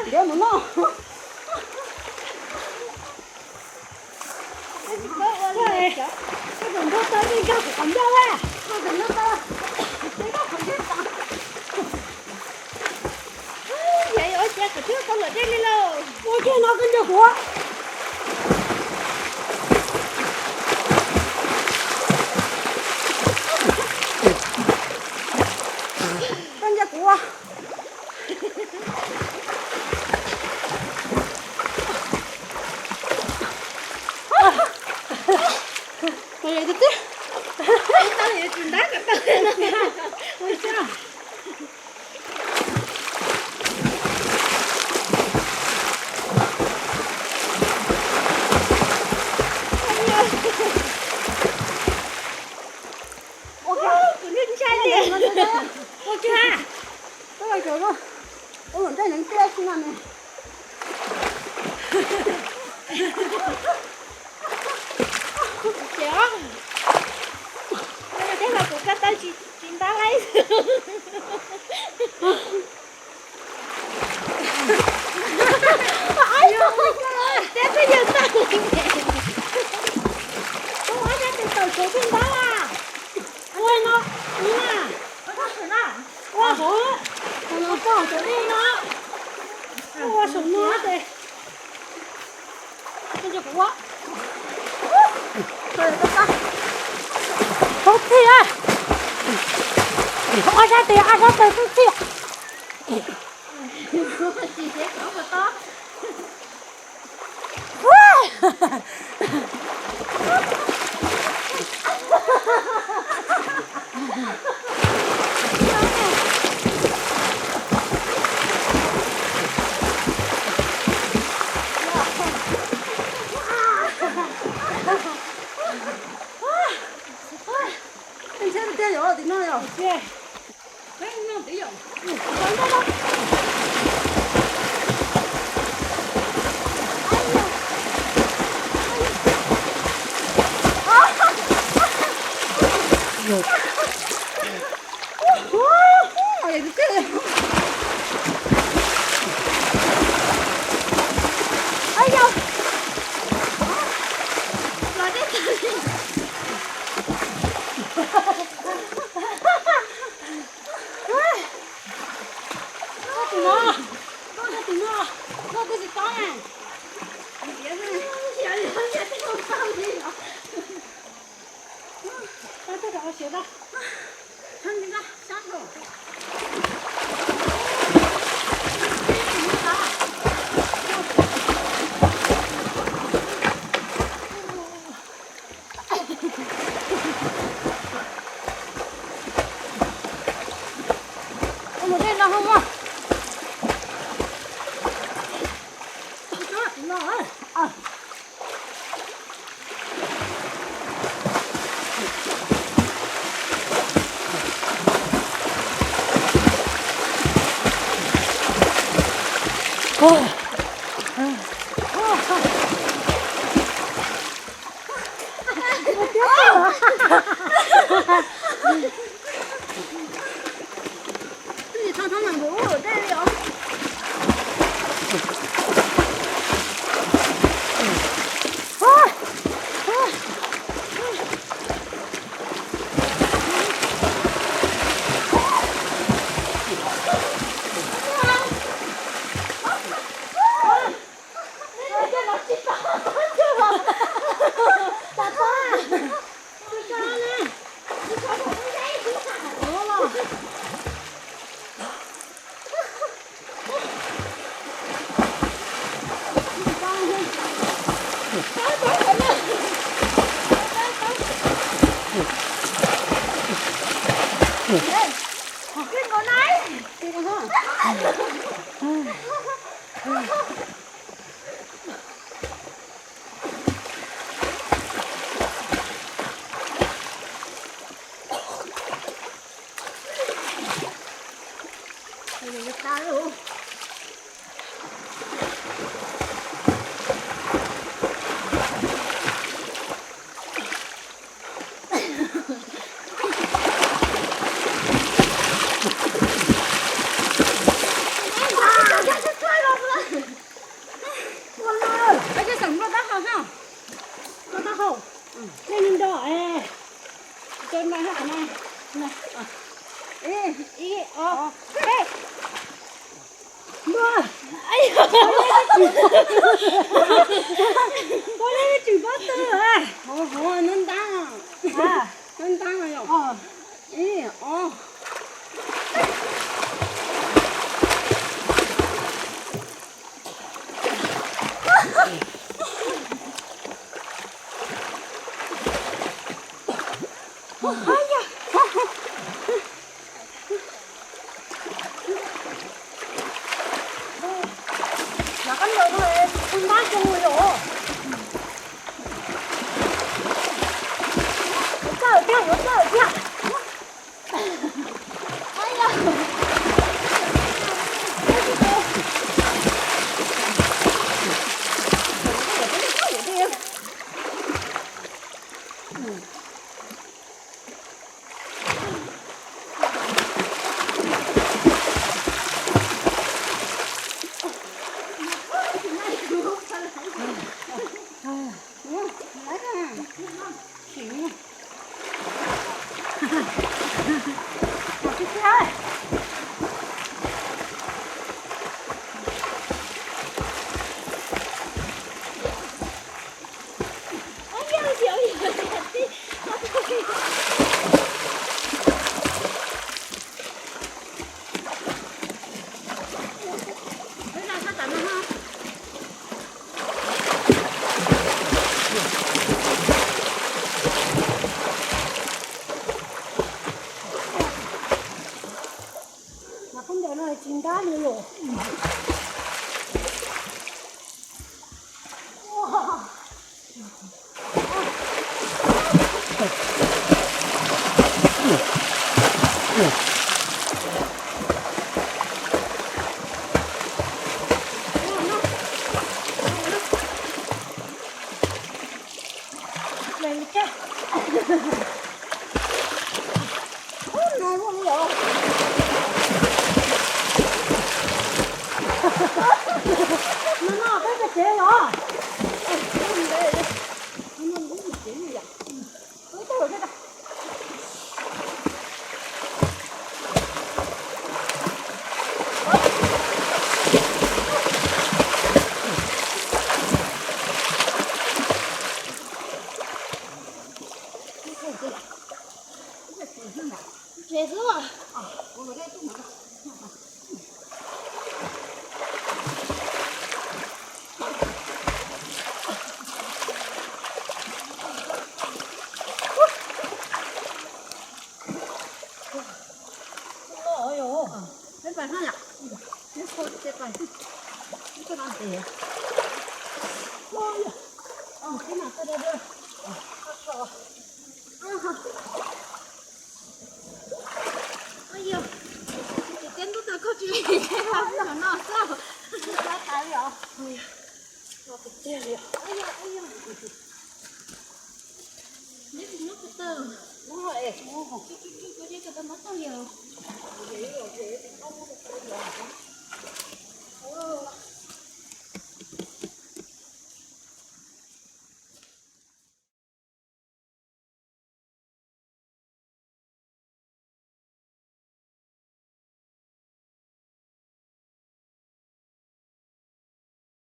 Ntiav mus noj. Koj tus ntuj tau ib nkag kuv qhov ncauj a. Koj tus ntuj tau ib nkag qhov ncauj tas. Yog ua cas kuv twb tau luam dej li lauj. Ua kiag no koj nco kuv. Koj nco kuv. Ua kiag. Ua kiag. Ua luam dej nws tiaj xwb no ne. Ces os, tej no kuv ko taw tsis ntab laib. Teb twb yog tag li. Ua ob sab tes tawm tshuav twb ntab a. Ua no, ua, ua hauv, ua no, ua saum no ces. Tub txij a, ob sab tes ob sab taw tub txij. Ntshe tiag yog tim no yog. Tim no, tim no, tim no twb tsis tob na. Tau tej rau siav tau. Mus dej no hauv mas. Ib, ob, peb. Npua. Npua, tsis npua twg. Npua ntab, npua ntab yom. Ib, ob. Nov kab ncaws no ntab zoo yom. Yuav txawj tiag, yuav txawj tiag. Mas khaub ncaws no tsis ntab li los. No no peb tsev los. Tsev xwb. Peb pais no yom, peb pais, peb pais no ntev. Peb mam pais dua. Yog, ces teb ntub tau koj tsis li, teb no xwb. Tab tas li os. Tiag li os. Neb tsis nyob ko taw. Tsis tsis tsis, koj tsis tau mob tau yog.